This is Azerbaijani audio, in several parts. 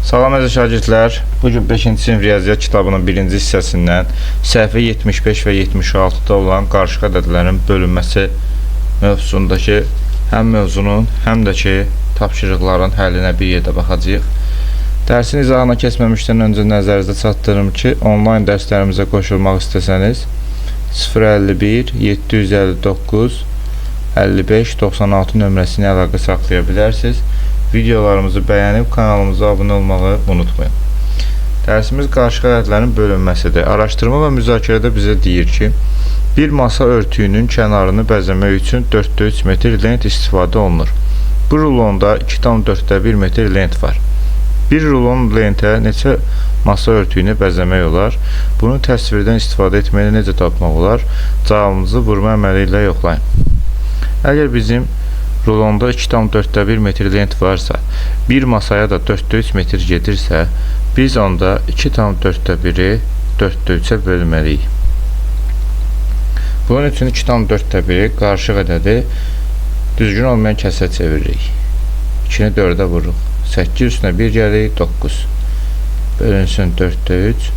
Salam əziz şagirdlər. Bu gün 5-ci sinif riyaziyyat kitabının 1-ci hissəsindən səhifə 75 və 76-da olan qarışıq ədədlərin bölünməsi mövzusundakı həm mövzunun, həm də ki tapşırıqların həllinə bir yerdə baxacağıq. Dərsin izahına keçməmişdən öncə nəzərinizə çatdırım ki, onlayn dərslərimizə qoşulmaq istəsəniz 051 759 55 96 nömrəsini əlaqə saxlaya bilərsiniz. Videolarımızı bəyənib kanalımıza abunə olmağı unutmayın. Dərsimiz qarışıq ədədlərin bölünməsidir. Araşdırma və müzakirədə bizə deyir ki, bir masa örtüyünün kənarını bəzəmək üçün 4,3 metr lent istifadə olunur. Bu rulonda 2,4 metr lent var. Bir rulon lentə neçə masa örtüyünü bəzəmək olar? Bunu təsvirdən istifadə etməklə necə tapmaq olar? Cavabınızı vurma əməli ilə yoxlayın. Əgər bizim rulonda 2,4 metr lent varsa, bir masaya da 4,3 metr gedirsə, biz onda 2,4-i 4,3-ə bölməliyik. Bunun üçün 2,4-i qarışıq ədədi düzgün olmayan kəsrə çeviririk. 2-ni 4-ə vururuq. 8 üstünə 1 gəlir, 9. Bölünsün 4,3.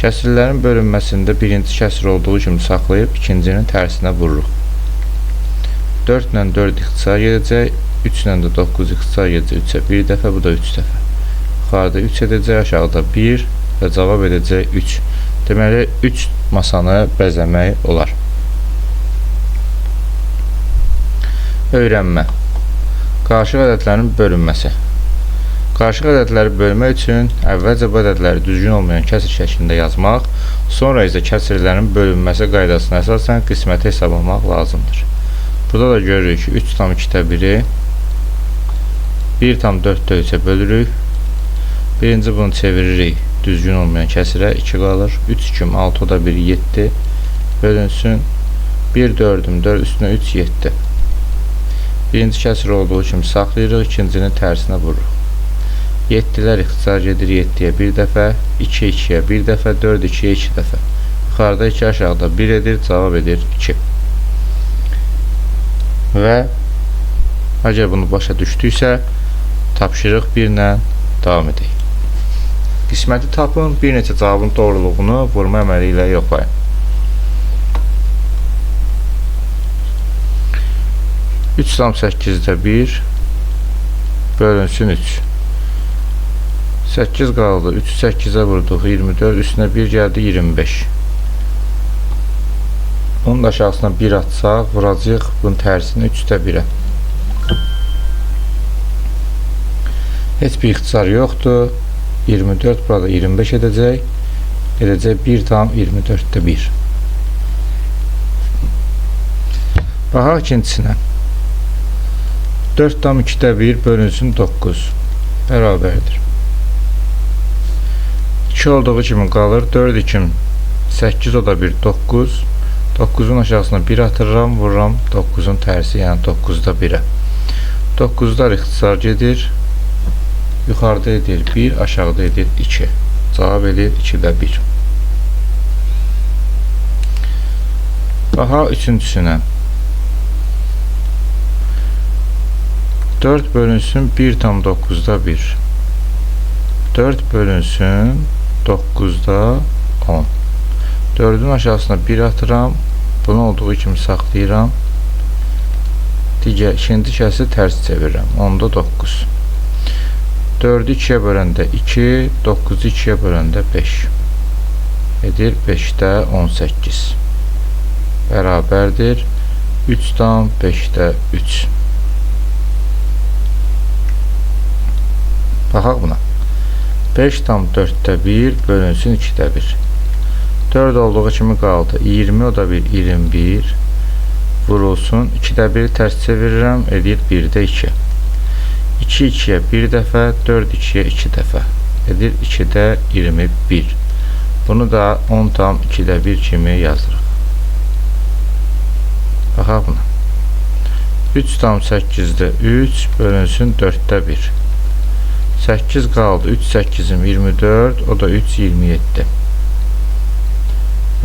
Kəsirlərin bölünməsində birinci kəsir olduğu kimi saxlayıb ikincinin tərsinə vururuq. 4 ilə 4 ixtisar gedəcək, 3 ilə də 9 ixtisar gedəcək 3-ə bir dəfə, bu da 3 dəfə. Yuxarıda 3 edəcək, aşağıda 1 və cavab edəcək 3. Deməli, 3 masanı bəzəmək olar. Öyrənmə. Qarışıq ədədlərin bölünməsi. Qarışıq ədədləri bölmək üçün əvvəlcə bu ədədləri düzgün olmayan kəsir şəklində yazmaq, sonra isə kəsirlərin bölünməsi qaydasına əsasən qisməti hesablamaq lazımdır. Burada da görürük ki, 3,2-i 1,4-3-ə bölürük. Birinci bunu çeviririk düzgün olmayan kəsirə, 2 qalır. 3, 2, 6, o da 1, 7 bölünsün. 1, 4, 4 üstünə 3, 7. Birinci kəsir olduğu kimi saxlayırıq, ikincinin tərsinə vururuq. 7-lər ixtisar gedir 7-yə bir dəfə, 2, 2-yə bir dəfə, 4, 2-yə 2 dəfə. Yuxarıda 2, aşağıda 1 edir, cavab edir 2. Və əgər bunu başa düşdüksə, tapşırıq 1 ilə davam edək. Qisməti tapın, bir neçə cavabın doğruluğunu vurma əməli ilə yoxlayın. 3,8-də 1 bölünsün 3. 8 qaldı, 3-ü 8-ə vurduq, 24, üstünə 1 gəldi, 25. Onun da aşağısına 1 atsaq, vuracağıq bunun tərsini 3-də 1-ə. Heç bir ixtisar yoxdur. 24 burada 25 edəcək. Edəcək 1,24-də 1. Baxaq ikincisinə. 4,2-də 1 bölünsün 9 bərabərdir. 2 olduğu kimi qalır. 4, 2, 8, o da 1, 9. 9-un aşağısına 1 atıram, vururam 9-un tərsi, yəni 9-da 1-ə. 9-lar ixtisar gedir. Yuxarıda edir 1, aşağıda edir 2. Cavab edir 2-də 1. Baxaq üçüncüsünə. 4 bölünsün 1,9-da 1. 4 bölünsün 9-da 10. 4-ün aşağısına 1 atıram, bunu olduğu kimi saxlayıram. Digər ikinci kəsi tərs çevirirəm, 10-da 9. 4-ü 2-yə böləndə 2, 9-u 2-yə böləndə 5. Edir 5-də 18. Bərabərdir 3,5-də 3. Baxaq buna. 5,4-də 1 bölünsün 2-də 1. 4 olduğu kimi qaldı. 20, o da 1, 21 vurulsun. 2-də 1-i tərs çevirirəm, edir 1-də 2. 2, 2-yə 1 dəfə, 4, 2-yə 2 dəfə. Edir 2-də 21. Bunu da 10,2-də 1 kimi yazırıq. Baxaq buna. 3,8-də 3 bölünsün 4-də 1. 8 qaldı. 3, 8-im 24, o da 3, 27.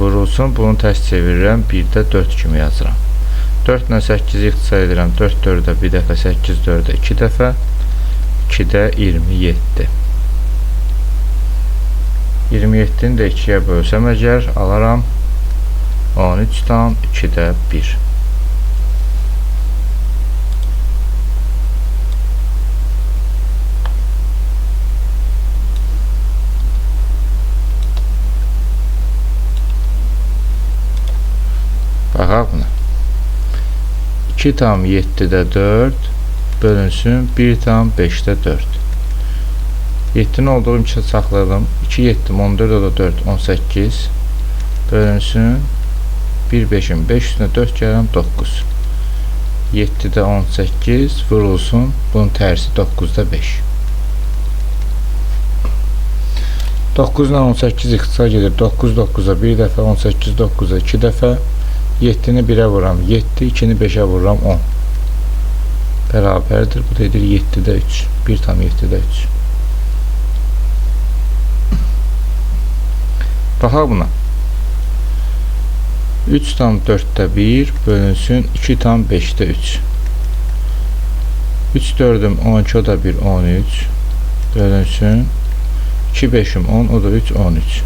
Vurulsun, bunu tərs çevirirəm, 1-də 4 kimi yazıram. 4 ilə 8-i ixtisar edirəm, 4 4-ə bir dəfə, 8 4-ə 2 dəfə, 2-də 27. 27-ni də 2-yə bölsəm əgər, alaram 13,2-də 1. Baxaq buna. 2,7-də 4 bölünsün 1,5-də 4. 7-nin olduğu imkan saxlayalım. 2, 7, 14, o da 4, 18 bölünsün 1, 5-in 5 üstünə 4 gəlirəm, 9. 7-də 18 vurulsun, bunun tərsi 9-da 5. 9 ilə 18 ixtisar gedir. 9, 9-a 1 dəfə, 18, 9-a 2 dəfə. 7-ni 1-ə vururam, 7, 2-ni 5-ə vururam, 10. Bərabərdir. Bu da edir 7-də 3. 1,7-də 3. Baxaq buna. 3,4-də 1 bölünsün 2,5-də 3. 3 4-üm 12, o da 1, 13 bölünsün 2 5-im 10, o da 3, 13.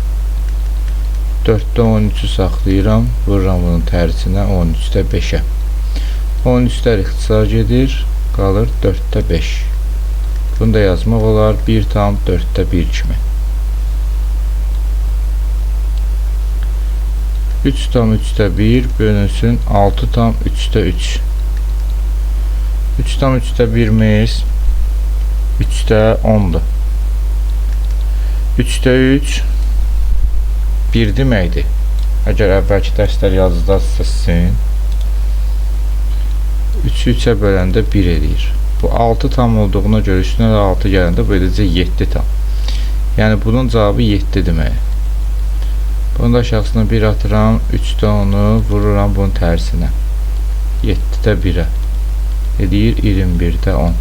4-də 13-ü saxlayıram, vururam bunun tərsinə 13-də 5-ə. 13-lər ixtisar gedir, qalır 4-də 5. Bunu da yazmaq olar 1,4-də 1 kimi. 3,3-də 1 bölünsün 6,3-də 3. 3,3-də 1-imiz 3-də 10-dur. 3-də 3 1 deməkdir. Əgər əvvəlki dərslər yazıdadırsa sizin, 3-ü 3-ə böləndə 1 eləyir. Bu 6 tam olduğuna görə üstünə də 6 gələndə bu edəcək 7 tam. Yəni bunun cavabı 7 deməkdir. Bunu da aşağısına 1 atıram, 3-də 10-u vururam bunun tərsinə. 7-də 1-ə. Eləyir 21-də 10.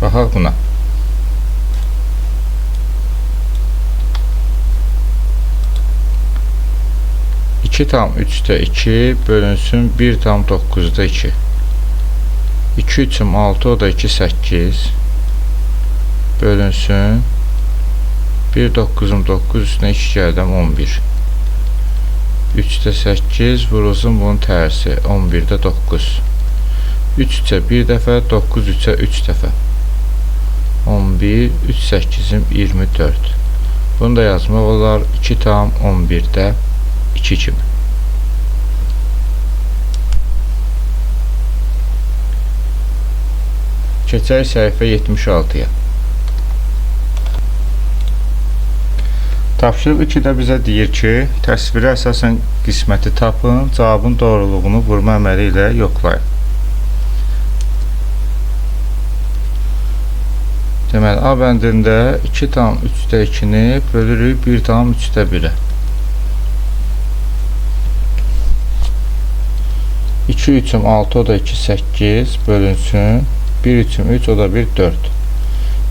Baxaq buna. 2,3-də 2 bölünsün 1,9-da 2. 2 3-üm 6, o da 2, 8 bölünsün 1 9-um 9, üstünə 2 gəldim 11. 3-də 8 vurulsun bunun tərsi 11-də 9. 3 3-ə 1 dəfə, 9 3-ə 3 dəfə. 11, 3 8-im 24. Bunu da yazmaq olar 2,11-də 2 kimi. Keçək səhifə 76-ya. Tapşırıq 2-də bizə deyir ki, təsvirə əsasən qisməti tapın, cavabın doğruluğunu vurma əməli ilə yoxlayın. Deməli, A bəndində 2,3-də 2-ni bölürük 1,3-də 1-ə. 2 3-üm 6, o da 2, 8 bölünsün. 1 3-üm 3, o da 1, 4.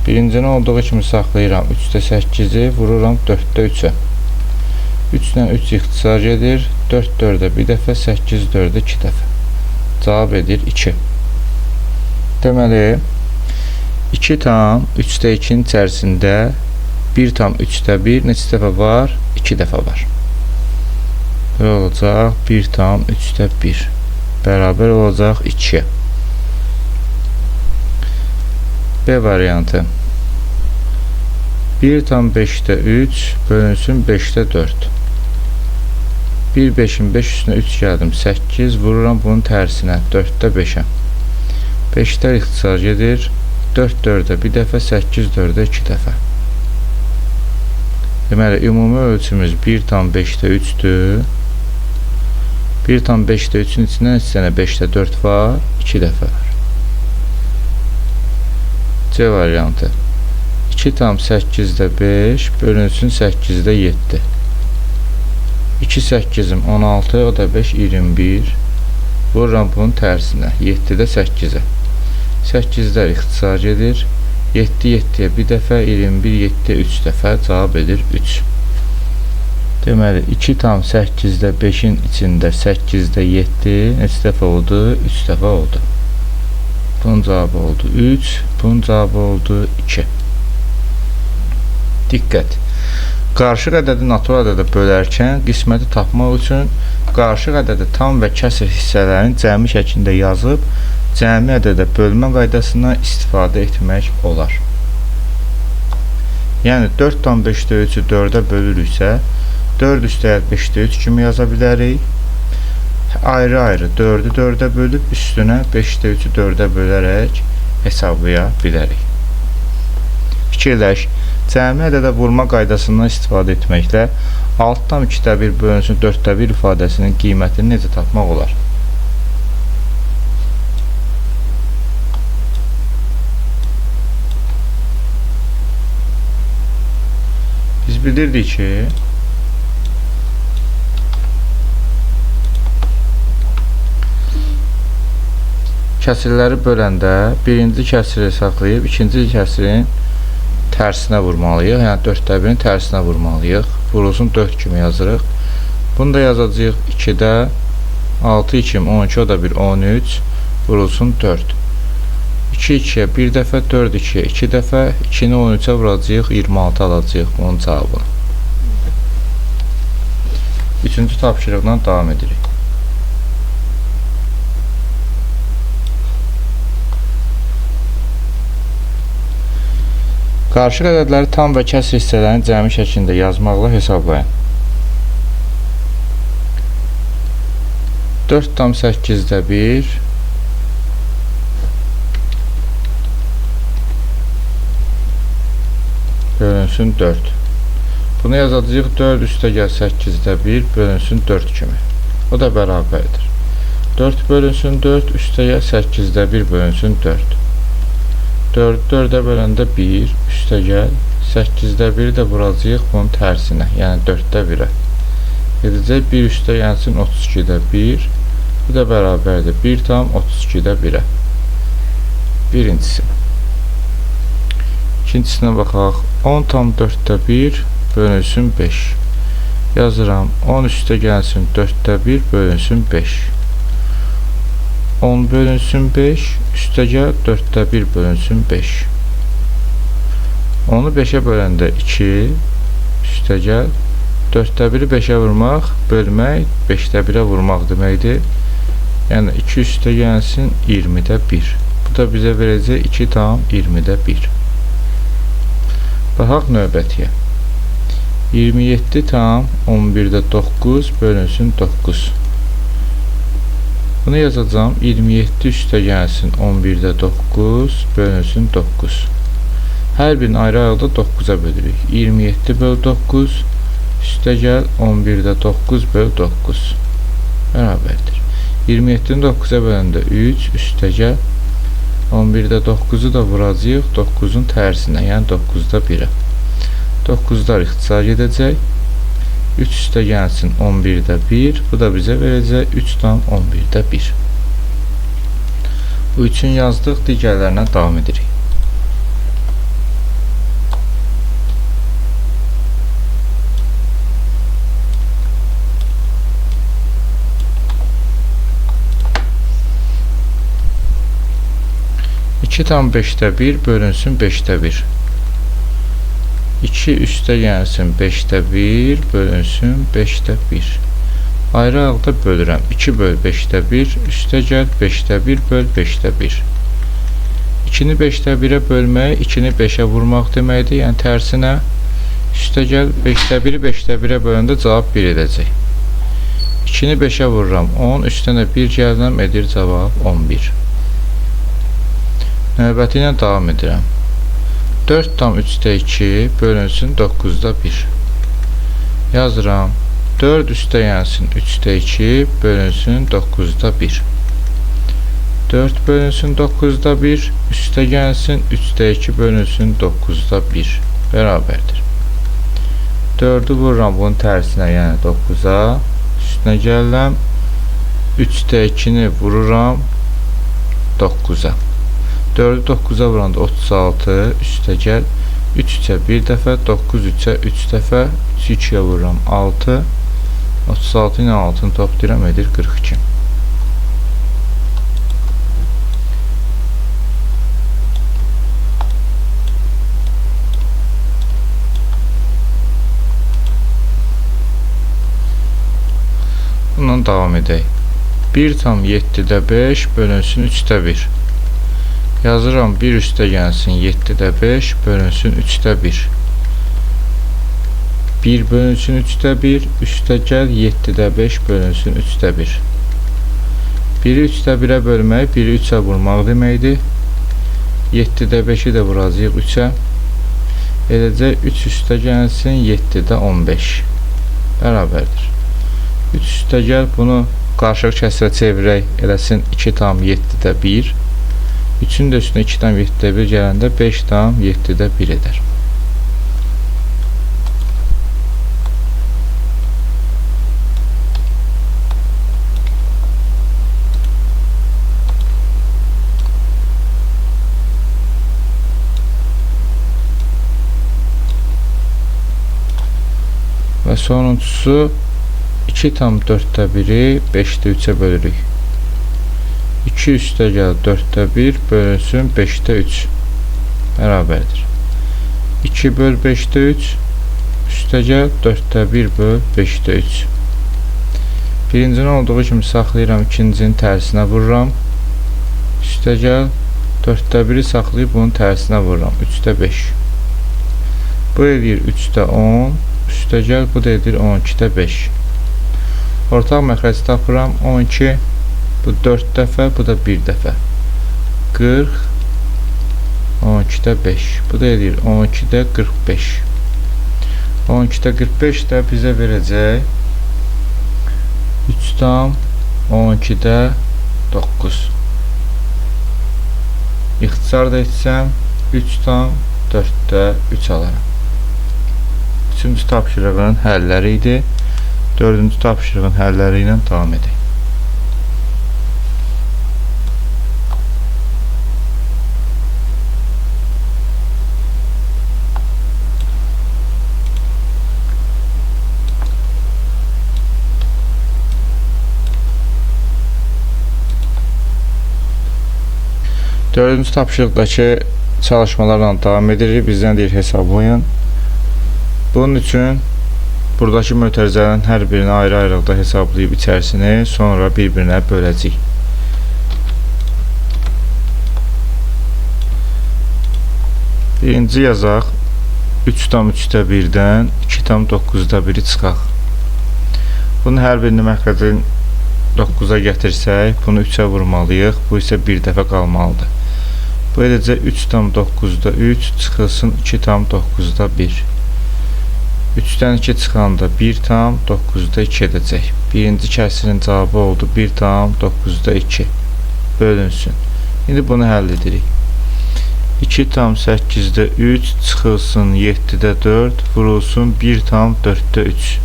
Birincini olduğu kimi saxlayıram. 3-də 8-i vururam 4-də 3-ə. 3 ilə 3 ixtisar gedir. 4 4-ə 1 dəfə, 8 4-ə 2 dəfə. Cavab edir 2. Deməli, 2,3-də 2-nin içərisində 1,3-də 1 neçə dəfə var? 2 dəfə var. Belə olacaq 1,3-də 1 bərabər olacaq 2-yə. B variantı. 1,5-də 3 bölünsün 5-də 4. 1 5-in 5 üstünə 3 gəldim. 8 vururam bunun tərsinə 4-də 5-ə. 5-lər ixtisar gedir. 4 4-ə 1 dəfə, 8 4-ə 2 dəfə. Deməli, ümumi ölçümüz 1,5-də 3-dür. 1,5-də 3-ün içindən neçə dənə 5-də 4 var? 2 dəfə var. C variantı. 2,8-də 5 bölünsün 8-də 7. 2 8-im 16, o da 5, 21. Vururam bunun tərsinə. 7-də 8-ə. 8-lər ixtisar gedir. 7 7-yə 1 dəfə, 21 7-yə 3 dəfə cavab edir 3. Deməli, 2,8-də 5-in içində 8-də 7 neçə dəfə oldu? 3 dəfə oldu. Bunun cavabı oldu 3, bunun cavabı oldu 2. Diqqət! Qarışıq ədədi natural ədədə bölərkən qisməti tapmaq üçün qarışıq ədədi tam və kəsr hissələrin cəmi şəklində yazıb cəmi ədədə bölmə qaydasından istifadə etmək olar. Yəni 4,5-də 3-ü 4-ə bölürüksə 4 üstəgəl 5-də 3 kimi yaza bilərik. Ayrı-ayrı 4-ü 4-ə bölüb üstünə 5-də 3-ü 4-ə bölərək hesablaya bilərik. Fikirləş, cəmi ədədə vurma qaydasından istifadə etməklə 6,2-də 1 bölünsün 4-də 1 ifadəsinin qiymətini necə tapmaq olar? Biz bilirdik ki, kəsirləri böləndə birinci kəsiri saxlayıb ikinci kəsirin tərsinə vurmalıyıq. Yəni 4-də 1-in tərsinə vurmalıyıq. Vurulsun 4 kimi yazırıq. Bunu da yazacağıq 2-də 6 2 12, o da 1 13 vurulsun 4. 2 2-yə 1 dəfə, 4 2-yə 2 dəfə, 2-ni 13-ə vuracağıq, 26 alacağıq bunun cavabını. Üçüncü tapşırıqdan davam edirik. Qarışıq ədədləri tam və kəsr hissələrin cəmi şəklində yazmaqla hesablayın. 4,8-də 1 bölünsün 4. Bunu yazacağıq 4 üstəgəl 8-də 1 bölünsün 4 kimi. O da bərabərdir. 4 bölünsün 4 üstəgəl 8-də 1 bölünsün 4. 4-ü 4-ə böləndə 1, üstəgəl 8-də 1 də vuracağıq bunun tərsinə, yəni 4-də 1-ə. Edəcək 1 üstə gəlsin 32-də 1, bu da bərabərdir 1,32-də 1-ə. Birincisi. İkincisinə baxaq. 10,4-də 1 bölünsün 5. Yazıram 10 üstə gəlsin 4-də 1 bölünsün 5. 10 bölünsün 5, üstəgəl 4-də 1 bölünsün 5. 10-u 5-ə böləndə 2, üstəgəl 4-də 1-i 5-ə vurmaq, bölmək 5-də 1-ə vurmaq deməkdir. Yəni 2 üstə gəlsin 20-də 1. Bu da bizə verəcək 2,20-də 1. Baxaq növbətiyə. 27,11-də 9 bölünsün 9. Bunu yazacağım. 27 üstə gəlsin 11-də 9 bölünsün 9. Hər birini ayrı-ayrılıqda 9-a bölürük. 27 böl 9 üstə gəl 11-də 9 böl 9 bərabərdir. 27-ni 9-a böləndə 3 üstə gəl 11-də 9-u da vuracağıq 9-un tərsinə, yəni 9-da 1-ə. 9-lar ixtisar gedəcək. 3 üstə gəlsin 11-də 1. Bu da bizə verəcək 3,11-də 1. Bu üçün yazdıq, digərlərinə davam edirik. 2,5-də 1 bölünsün 5-də 1. 2 üstə gəlsin 5-də 1 bölünsün 5-də 1. Ayrı-ayrılıqda bölürəm. 2 böl 5-də 1 üstə gəl 5-də 1 böl 5-də 1. 2-ni 5-də 1-ə bölmək 2-ni 5-ə vurmaq deməkdir. Yəni tərsinə üstə gəl 5-də 1-i 5-də 1-ə böləndə cavab 1 edəcək. 2-ni 5-ə vururam 10, üstənə 1 gəlirəm, edir cavab 11. Növbəti ilə davam edirəm. 4,3-də 2 bölünsün 9-da 1. Yazıram. 4 üstə gəlsin 3-də 2 bölünsün 9-da 1. 4 bölünsün 9-da 1 üstə gəlsin 3-də 2 bölünsün 9-da 1 bərabərdir. 4-ü vururam bunun tərsinə, yəni 9-a. Üstünə gəlirəm. 3-də 2-ni vururam 9-a. 4-ü 9-a vuranda 36, üstə gəl 3 3-ə 1 dəfə, 9 3-ə 3 dəfə, 3-ü 2-yə vururam 6, 36 ilə 6-nı toplayıram, edir 42. Bundan davam edək. 1,7-də 5 bölünsün 3-də 1. Yazıram 1 üstə gəlsin 7-də 5 bölünsün 3-də 1. 1 bölünsün 3-də 1, üstə gəl 7-də 5 bölünsün 3-də 1. 1-i 3-də 1-ə bölmək, 1-i 3-ə vurmaq deməkdir. 7-də 5-i də vuracağıq 3-ə. Eləcə 3 üstə gəlsin 7-də 15. Bərabərdir. 3 üstə gəl, bunu qarışıq kəsrə çevirək, eləsin 2,7-də 1. 3-ün də üstünə 2,7-də 1 gələndə 5,7-də 1 edər. Və sonuncusu 2,4-də 1-i 5-də 3-ə bölürük. 2 üstə gəl 4-də 1 bölünsün 5-də 3 bərabərdir. 2 böl 5-də 3 üstə gəl 4-də 1 böl 5-də 3. Birincini olduğu kimi saxlayıram, ikincinin tərsinə vururam. Üstə gəl 4-də 1-i saxlayıb bunun tərsinə vururam. 3-də 5. Bu eləyir 3-də 10, üstə gəl bu da edir 12-də 5. Ortaq məxrəc tapıram 12, bu 4 dəfə, bu da 1 dəfə. 40, 12-də 5. Bu da eləyir 12-də 45. 12-də 45 də bizə verəcək 3,12-də 9. İxtisar da etsəm 3,4-də 3 alaram. Üçüncü tapşırığın həlləri idi. Dördüncü tapşırığın həlləri ilə davam edək. Dördüncü tapşırıqdakı çalışmalarla davam edirik. Bizdən deyir hesablayın. Bunun üçün buradakı mötərizələrin hər birini ayrı-ayrılıqda hesablayıb içərisini sonra bir-birinə böləcəyik. Birinci yazaq 3,3-də 1-dən 2,9-da 1-i çıxaq. Bunun hər birini məxrəcin 9-a gətirsək, bunu 3-ə vurmalıyıq. Bu isə bir dəfə qalmalıdır. Bu eləcə 3,9-da 3 çıxılsın 2,9-da 1. 3-dən 2 çıxanda 1,9-da 2 edəcək. Birinci kəsirin cavabı oldu 1,9-da 2. Bölünsün. İndi bunu həll edirik. 2,8-də 3 çıxılsın 7-də 4 vurulsun 1,4-də 3.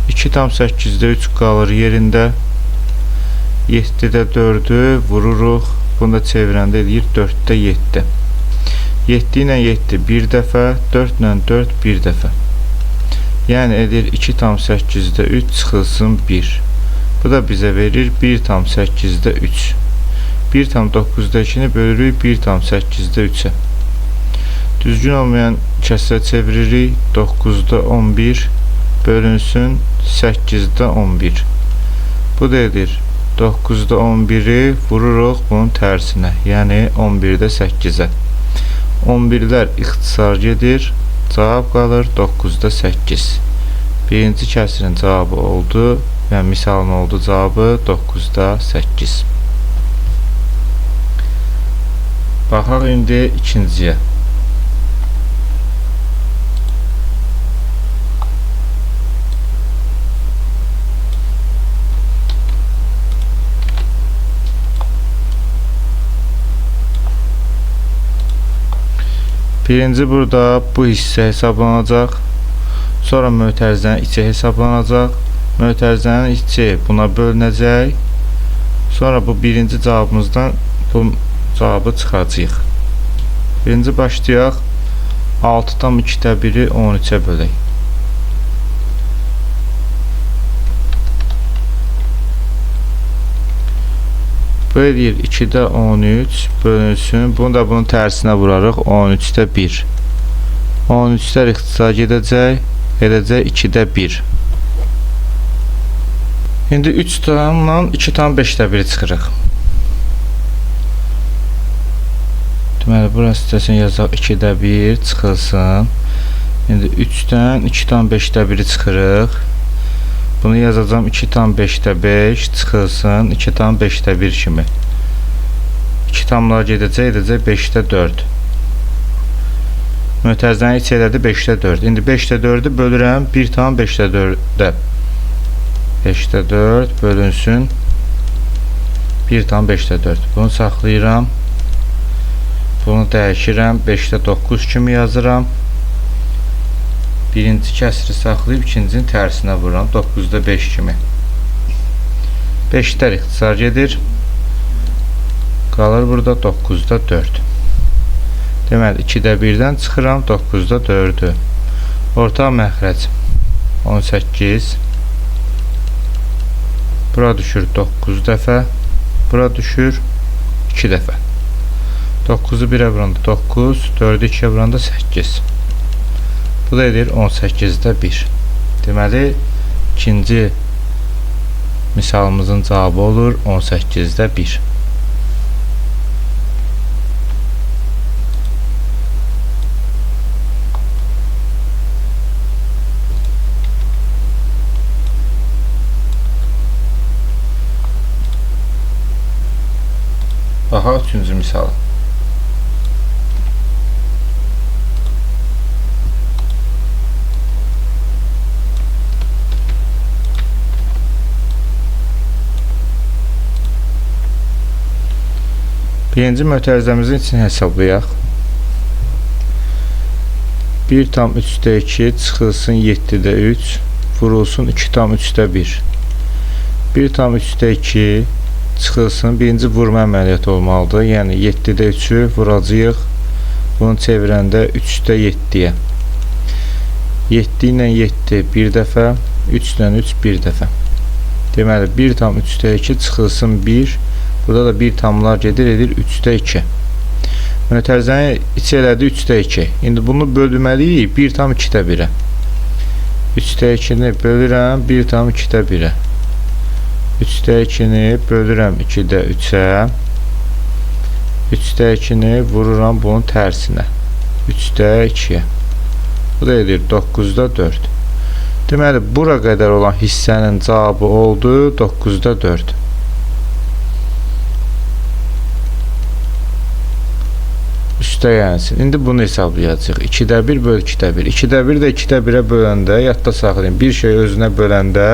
2,8-də 3 qalır yerində. 7-də 4-ü vururuq. Bunu da çevirəndə eləyir 4-də 7. 7 ilə 7 bir dəfə, 4 ilə 4 bir dəfə. Yəni edir 2,8-də 3 çıxılsın 1. Bu da bizə verir 1,8-də 3. 1,9-da 2-ni bölürük 1,8-də 3-ə. Düzgün olmayan kəsrə çeviririk. 9-da 11 bölünsün 8-də 11. Bu da edir 9-da 11-i vururuq bunun tərsinə, yəni 11-də 8-ə. 11-lər ixtisar gedir, cavab qalır 9-da 8. Birinci kəsirin cavabı oldu, yəni misalın oldu cavabı 9-da 8. Baxaq indi ikinciyə. Birinci burada bu hissə hesablanacaq. Sonra mötərizənin içi hesablanacaq. Mötərizənin içi buna bölünəcək. Sonra bu birinci cavabımızdan bu cavabı çıxacağıq. Birinci başlayaq. 6,2-də 1-i 13-ə bölək. Bu eləyir 2-də 13 bölünsün. Bunu da bunun tərsinə vurarıq. 13-də 1. 13-lər ixtisar gedəcək. Edəcək 2-də 1. İndi 3 tamla 2,5-də 1-i çıxırıq. Deməli, burası hissəsini yazaq 2-də 1 çıxılsın. İndi 3-dən 2,5-də 1-i çıxırıq. Bunu yazacağam 2,5-də 5 çıxılsın 2,5-də 1 kimi. 2 tamlar gedəcək, edəcək 5-də 4. Mötərizəni iç elədi 5-də 4. İndi 5-də 4-ü bölürəm 1,5-də 4-də. 5-də 4 bölünsün 1,5-də 4. Bunu saxlayıram. Bunu dəyişirəm. 5-də 9 kimi yazıram. Birinci kəsri saxlayıb ikincinin tərsinə vururam. 9-da 5 kimi. 5-lər ixtisar gedir. Qalır burada 9-da 4. Deməli, 2-də 1-dən çıxıram 9-da 4-ü. Ortaq məxrəc 18. Bura düşür 9 dəfə. Bura düşür 2 dəfə. 9-u 1-ə vuranda 9, 4-ü 2-yə vuranda 8. Bu da edir 18-də 1. Deməli, ikinci misalımızın cavabı olur 18-də 1. Baxaq üçüncü misala. Birinci mötərizəmizin içini hesablayaq. 1,3-də 2 çıxılsın 7-də 3, vurulsun 2,3-də 1. 1,3-də 2 çıxılsın, birinci vurma əməliyyatı olmalıdır. Yəni 7-də 3-ü vuracağıq. Bunu çevirəndə 3-də 7-yə. 7 ilə 7 bir dəfə, 3 ilə 3 bir dəfə. Deməli, 1,3-də 2 çıxılsın 1. Burada da 1 tamlar gedir, edir 3-də 2. Mötərizəni içi elədi 3-də 2. İndi bunu bölməliyik 1,2-də 1-ə. 3-də 2-ni bölürəm 1,2-də 1-ə. 3-də 2-ni bölürəm 2-də 3-ə. 3-də 2-ni vururam bunun tərsinə. 3-də 2-yə. Bu da edir 9-da 4. Deməli, bura qədər olan hissənin cavabı oldu 9-da 4. Üstə gəlsin. İndi bunu hesablayacağıq. 2-də 1 böl 2-də 1. 2-də 1 də 2-də 1-ə böləndə, yadda saxlayın, bir şey özünə böləndə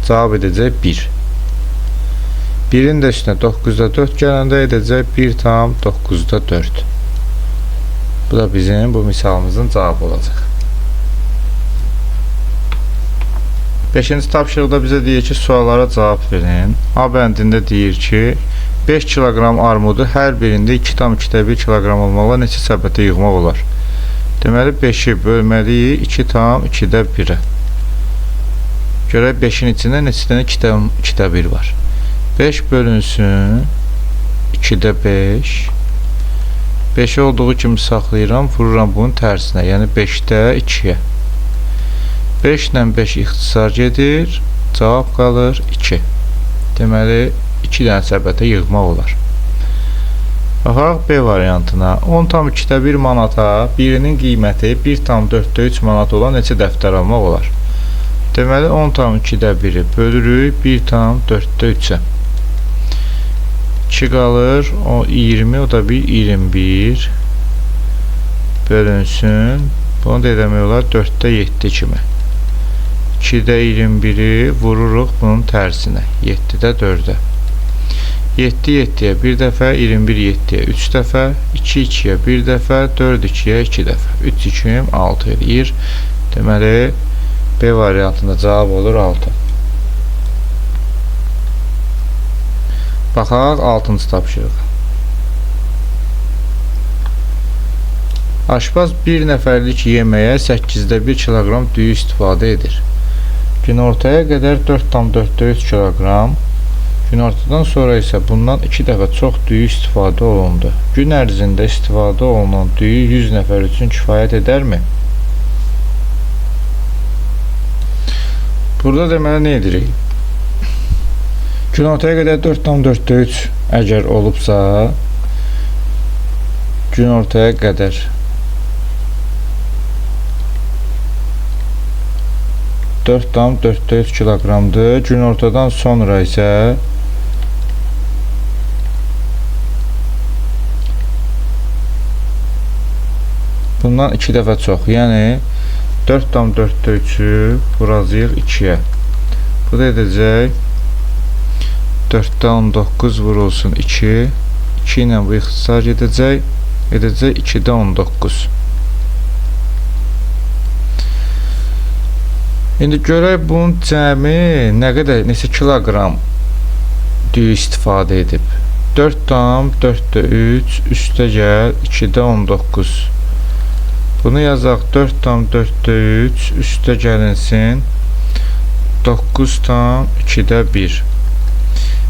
cavab edəcək 1. 1-in də üstünə 9-da 4 gələndə edəcək 1,9-da 4. Bu da bizim bu misalımızın cavabı olacaq. 5-ci tapşırıqda bizə deyir ki, suallara cavab verin. A bəndində deyir ki, 5 kiloqram armudu hər birində 2,2 kiloqram olmaqla neçə səbətə yığmaq olar? Deməli, 5-i bölməliyik 2,2-də 1-ə. Görək 5-in içində neçə dənə 2,2 1 var. 5 bölünsün 2-də 5. 5 olduğu kimi saxlayıram, vururam bunun tərsinə, yəni 5-də 2-yə. 5 ilə 5 ixtisar gedir, cavab qalır 2. Deməli, 2 dənə səbətə yığmaq olar. Baxaq B variantına. 10,2-də 1 manata birinin qiyməti 1,4-də 3 manat olan neçə dəftər almaq olar? Deməli, 10,2-də 1-i bölürük 1,4-də 3-ə. 2 qalır, o 20, o da 1, 21 bölünsün. Bunu da eləmək olar 4-də 7 kimi. 2-də 21-i vururuq bunun tərsinə, 7-də 4-ə. 7 7-yə bir dəfə, 21 7-yə 3 dəfə, 2 2-yə bir dəfə, 4 2-yə 2 dəfə. 3 2 6 eləyir. Deməli, B variantında cavab olur 6. Baxaq 6-cı tapşırığa. Aşpaz bir nəfərlik yeməyə 8-də 1 kiloqram düyü istifadə edir. Günortaya qədər 4,4-də 3 kiloqram, günortadan sonra isə bundan 2 dəfə çox düyü istifadə olundu. Gün ərzində istifadə olunan düyü 100 nəfər üçün kifayət edərmi? Burada deməli nə edirik? Günortaya qədər 4,4-də 3 əgər olubsa, günortaya qədər 4,4-də 3 kiloqramdır. Günortadan sonra isə bundan 2 dəfə çox, yəni 4,4-də 3-ü vuracağıq 2-yə. Bu da edəcək 4,19 vurulsun 2. 2 ilə bu ixtisar gedəcək. Edəcək 2,19. İndi görək bunun cəmi nə qədər, neçə kiloqram düyü istifadə edib. 4,4-də 3 üstə gəl 2,19. Bunu yazaq 4,4-də 3 üstə gəlinsin 9,2-də 1.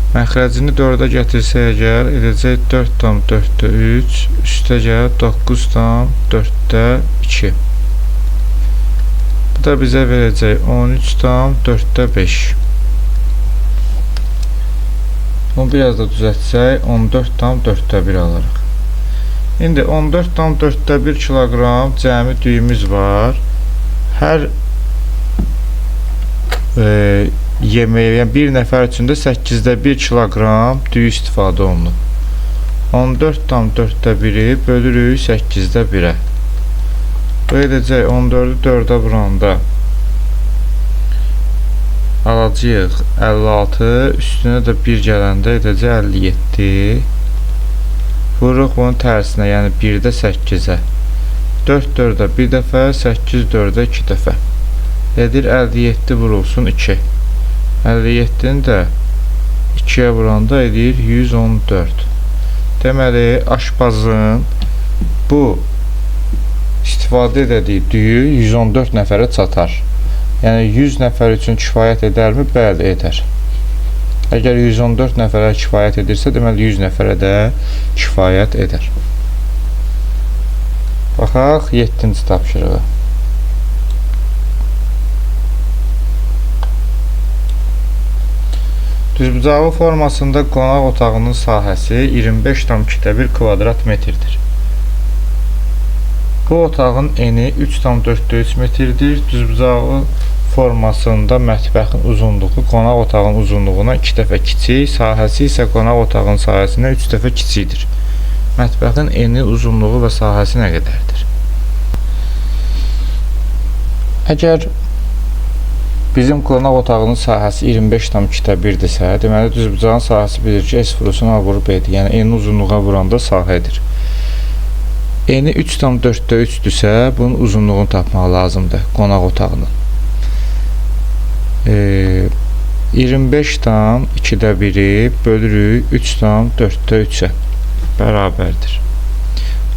Məxrəcini 4-ə gətirsək əgər edəcək 4,4-də 3 üstə gəl 9,4-də 2. Bu da bizə verəcək 13,4-də 5. Bunu biraz da düzəltsək 14,4-də 1 alırıq. İndi 14,4-də 1 kiloqram cəmi düyümüz var. Hər yeməyə, yəni bir nəfər üçün də 8,1 kiloqram düyü istifadə olunub. 14,4-də 1-i bölürük 8,1-ə. Bu edəcək 14-ü 4-ə vuranda alacağıq 56, üstünə də 1 gələndə edəcək 57. Vururuq bunun tərsinə, yəni 1-də 8-ə. 4 4-ə 1 dəfə, 8 4-ə 2 dəfə. Edir 57 vurulsun 2. 57-ni də 2-yə vuranda edir 114. Deməli, aşpazın bu istifadə elədiyi düyü 114 nəfərə çatar. Yəni 100 nəfər üçün kifayət edərmi? Bəli, edər. Əgər 114 nəfərə kifayət edirsə, deməli 100 nəfərə də kifayət edər. Baxaq 7-ci tapşırığa. Düzbucaqlı formasında qonaq otağının sahəsi 25,1 kvadrat metrdir. Bu otağın eni 3,4-3 metrdir. Düzbucaqlı formasında mətbəxin uzunluğu qonaq otağının uzunluğuna 2 dəfə kiçik, sahəsi isə qonaq otağının sahəsindən 3 dəfə kiçikdir. Mətbəxin eni, uzunluğu və sahəsi nə qədərdir? Əgər bizim qonaq otağının sahəsi 25,1-dirsə, deməli düzbucağın sahəsi bilir ki, S vurulsun A vurub B-dir. Yəni eni uzunluğa vuranda sahə edir. Eni 3,4-3-dürsə, bunun uzunluğunu tapmaq lazımdır qonaq otağının. 25,2-də 1-i bölürük 3,4-3-ə bərabərdir.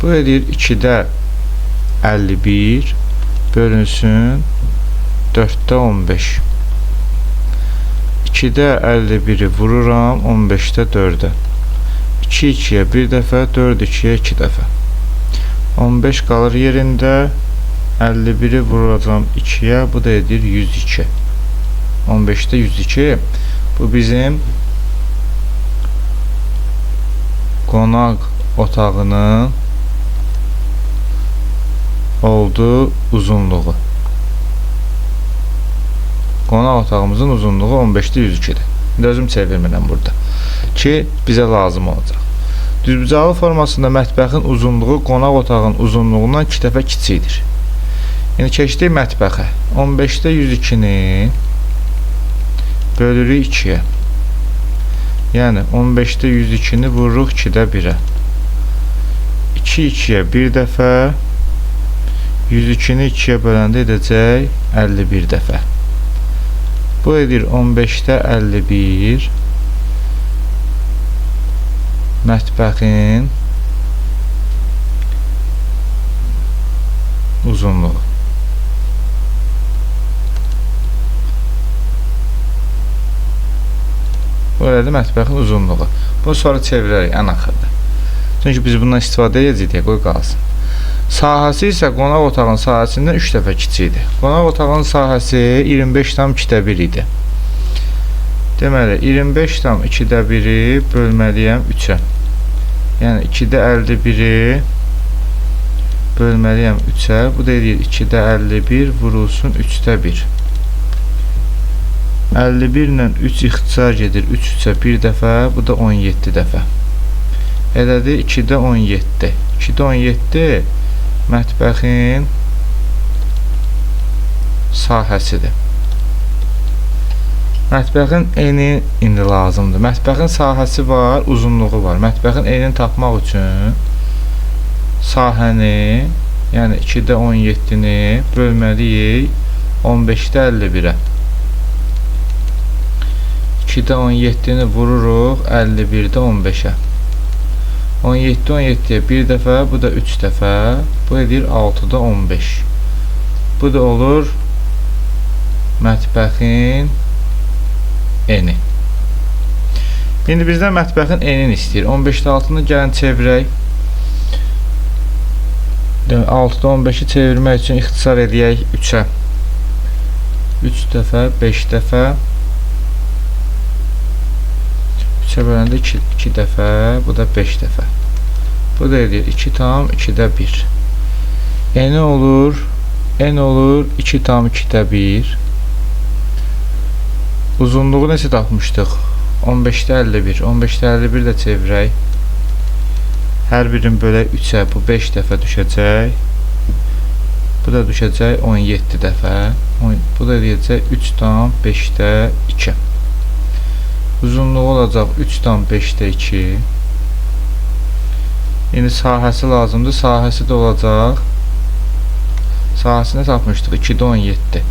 Bu edir 2,51 bölünsün 4,15. 2,51-i vururam 15-də 4-ə. 2 2-yə 1 dəfə, 4 2-yə 2 dəfə. 15 qalır yerində, 51-i vuracam 2-yə, bu da edir 102. 15-də 102. Bu bizim qonaq otağının oldu uzunluğu. Qonaq otağımızın uzunluğu 15-də 102-dir. İndi özüm çevirmirəm burada ki, bizə lazım olacaq. Düzbucaqlı formasında mətbəxin uzunluğu qonaq otağının uzunluğundan 2 dəfə kiçikdir. İndi keçdik mətbəxə. 15-də 102-ni bölürük 2-yə. Yəni 15-də 102-ni vururuq 2-də 1-ə. 2 2-yə 1 dəfə, 102-ni 2-yə böləndə edəcək 51 dəfə. Bu edir 15-də 51 mətbəxin uzunluğu. Bu elədir mətbəxin uzunluğu. Bunu sonra çevirərik ən axırda. Çünki biz bundan istifadə edəcəyik deyə qoy qalsın. Sahəsi isə qonaq otağının sahəsindən 3 dəfə kiçikdir. Qonaq otağının sahəsi 25,1 idi. Deməli, 25,2-də 1-i bölməliyəm 3-ə. Yəni, 2-də 51-i bölməliyəm 3-ə. Bu da eləyir 2-də 51 vurulsun 3-də 1. 51 ilə 3 ixtisar gedir 3 3-ə 1 dəfə, bu da 17 dəfə. Elədir 2-də 17. 2-də 17 mətbəxin sahəsidir. Mətbəxin eni indi lazımdır. Mətbəxin sahəsi var, uzunluğu var. Mətbəxin enini tapmaq üçün sahəni, yəni 2-də 17-ni bölməliyik 15-də 51-ə. 2-də 17-ni vururuq 51-də 15-ə. 17 17-yə 1 dəfə, bu da 3 dəfə. Bu edir 6-da 15. Bu da olur mətbəxin eni. İndi bizdən mətbəxin enini istəyir. 15-də 6-nı gəlin çevirək. 6-da 15-i çevirmək üçün ixtisar eləyək 3-ə. 3 dəfə, 5 dəfə. 3-ə böləndə 2 dəfə, bu da 5 dəfə. Bu da edir 2,2-də 1. Eni olur, en olur 2,2-də 1. Uzunluğu necə tapmışdıq? 15-də 51. 15-də 51 də çevirək. Hər birini bölək 3-ə. Bu 5 dəfə düşəcək. Bu da düşəcək 17 dəfə. Bu da eləyəcək 3,5-də 2. Uzunluğu olacaq 3,5-də 2. İndi sahəsi lazımdır. Sahəsi də olacaq. Sahəsini tapmışdıq? 2-də 17.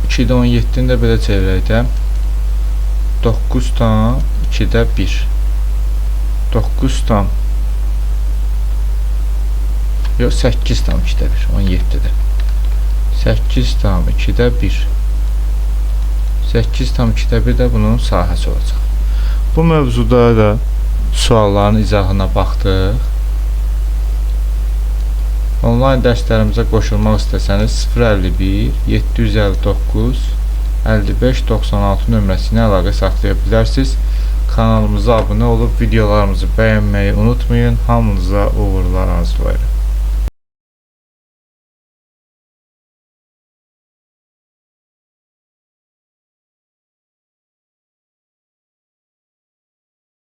2-də 17-ni də belə çevirək də. 9,2-də 1. 9 tam. Yox, 8,2-də 1. 17-də. 8,2-də 1. 8,2-də 1 də bunun sahəsi olacaq. Bu mövzuda da sualların izahına baxdıq. Onlayn dərslərimizə qoşulmaq istəsəniz 051 759 55 96 nömrəsinə əlaqə saxlaya bilərsiniz. Kanalımıza abunə olub videolarımızı bəyənməyi unutmayın. Hamınıza uğurlar arzulayıram.